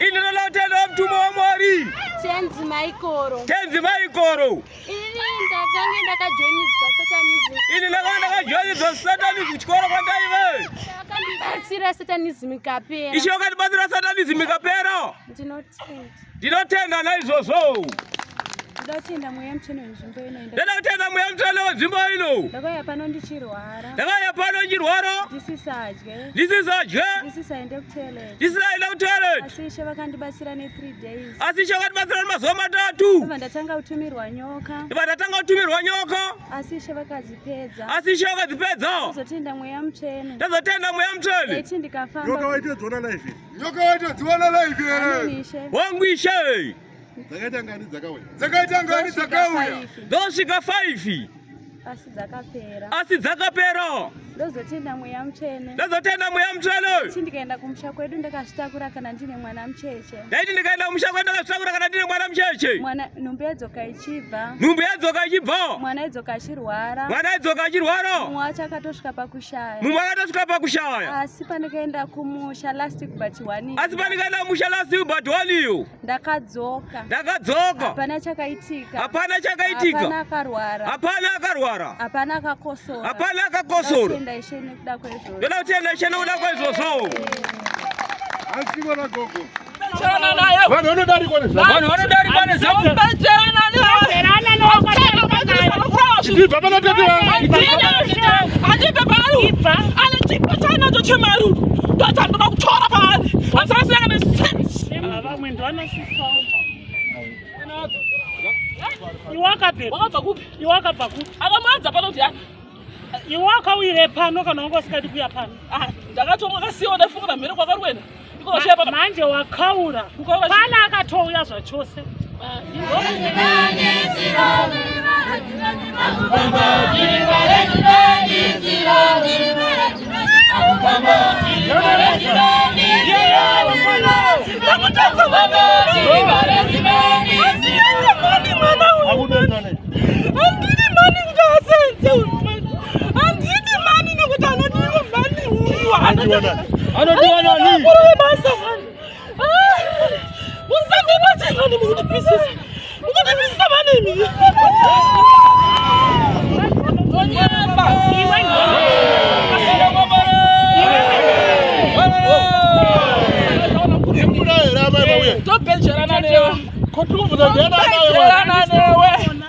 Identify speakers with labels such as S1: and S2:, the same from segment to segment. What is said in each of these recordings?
S1: Ini ndoda kutenda mutumwa waMwari.
S2: Tenzi Maikoro.
S1: Tenzi Maikoro.
S2: Ini ndakange ndakajoinidzwa satanism.
S1: Ini ndakanga ndakajoinidzwa satanism kuchikoro kwandaive.
S2: Akandibatsira satanism ikapera.
S1: Ishe wakandibatsira satanism ikapera.
S2: Ndinotenda.
S1: Ndinotenda naizvozvo.
S3: Ndoda kutenda mweya mutsvene wenzvimbo ino.
S1: Ndoda kutenda mweya mutsvene wenzvimbo ino.
S3: Ndakauya pano ndichirwara.
S1: Ndakauya pano ndichirwara.
S3: Ndisisadye.
S1: Ndisisadye.
S3: Ndisisaende kutoilet.
S1: Ndisisaende kutoilet.
S3: Asi Ishe vakandibatsira ne 3 days.
S1: Asi Ishe vakandibatsira nemazuva matatu.
S3: Ndibva ndatanga kutumirwa nyoka.
S1: Ndibva ndatanga kutumirwa nyoka.
S3: Asi Ishe vakadzipedza.
S1: Asi Ishe vakadzipedza.
S3: Ndazotenda mweya mutsvene.
S1: Ndazotenda mweya mutsvene.
S3: Ndaiti ndikafamba.
S4: Nyoka waitodziona live.
S5: Nyoka waitodziona live here.
S3: Amen Ishe.
S1: Wangu Ishe.
S4: Dzakaita ngani dzakauya?
S5: Dzakaita ngani dzakauya?
S1: Dzosvika 5.
S3: Asi dzakapera.
S1: Asi dzakapera.
S3: Ndozotenda mweya mutsvene.
S1: Ndozotenda mweya mutsvene.
S3: Ndaiti ndikaenda kumusha kwedu ndakazvitakura kana ndine mwana mucheche.
S1: Ndaiti ndikaenda kumusha kwedu ndakazvitakura kana ndine mwana mucheche.
S3: Mwana nhumbu yadzoka ichibva.
S1: Nhumbu yadzoka ichibva.
S3: Mwana aidzoka achirwara.
S1: Mwana aidzoka achirwara.
S3: Mumwe wacho akatosvika pakushaya.
S1: Mumwe akatosvika pakushaya.
S3: Asi pandikaenda kumusha last week but one.
S1: Asi pandikaenda kumusha last week but one iyo.
S3: Ndakadzoka.
S1: Ndakadzoka.
S3: Hapana chakaitika.
S1: Hapana chakaitika.
S3: Hapana akarwara.
S1: Hapana akarwara.
S3: Hapana akakosora.
S1: Hapana akakosora.
S3: Ndotenda Ishe nekuda kwaizvozvo.
S1: Ndoda kutenda Ishe nekuda kwaizvozvo.
S4: Asiko na gogo.
S5: Vanhu vanodarikwa nezvamu.
S1: Vanhu vanodarikwa nezamu.
S4: Ibva pana tete vangu.
S6: Handibve paari. Ane chipo chaanacho chemari uyu. Ndochandoda kutora paari. Handisakasiyana nesense.
S7: Vamwe ndovanosiswa. Iwe wakabvepi?
S6: Wakabva kupi?
S7: Iwe wakabva kupi?
S6: Akamuradza pano kuti yani.
S7: Iwe wakauyire pano kana wanga usingadi kuuya pano?
S6: Ah, ndakatomwa kasiwa ndafunga namhere kwakari kuenda. Iko vashiya pano.
S7: Manje wakaura.
S6: Kukaura chi-
S7: Pana akatouya zvachose.
S6: Ndamutadza mwana. Asiende mani mwana uyu.
S4: Akudetsa nei?
S6: Handidi mani kuti asenze uyu mani. Handidi mani nekuti anodiwa mani uyu.
S4: Anodiwa nani?
S1: Anodiwa nani?
S6: Mukuru webasa mani. Ah, Musandibate mani mukutipisisa. Mukutipisisa mani imi. Tonyemba.
S4: Imuna here amai vauya?
S6: Tobhejerana newe.
S4: Kotikubvunza ndiani amai vauya?
S6: Tobhejerana newe.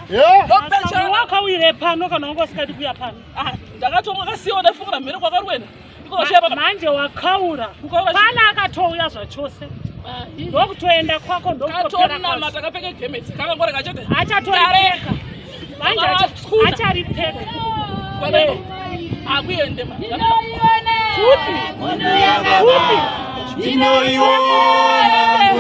S4: Yeah?
S7: Iwe
S6: Tobhejerana.
S7: wakauyire pano kana wanga usingadi kuuya pano?
S6: Ah, ndakatomwa kasiwa ndafunga namhere kwakari kuenda. Iko vashiya pano.
S7: Manje wakaura.
S6: Kukaura chi-
S7: Pana akatouya zvachose. Ndokutoenda kwako ndokutopera
S6: Katonama
S7: kwazvo.
S6: takapfeka gemeti kakangoreka chete.
S7: Achatoripfeka. Manje
S6: Akachuna.
S7: acharipfeka.
S6: Kwaneko. Akuende ma.
S7: Kupi? Kupi?
S5: Ndinoiona.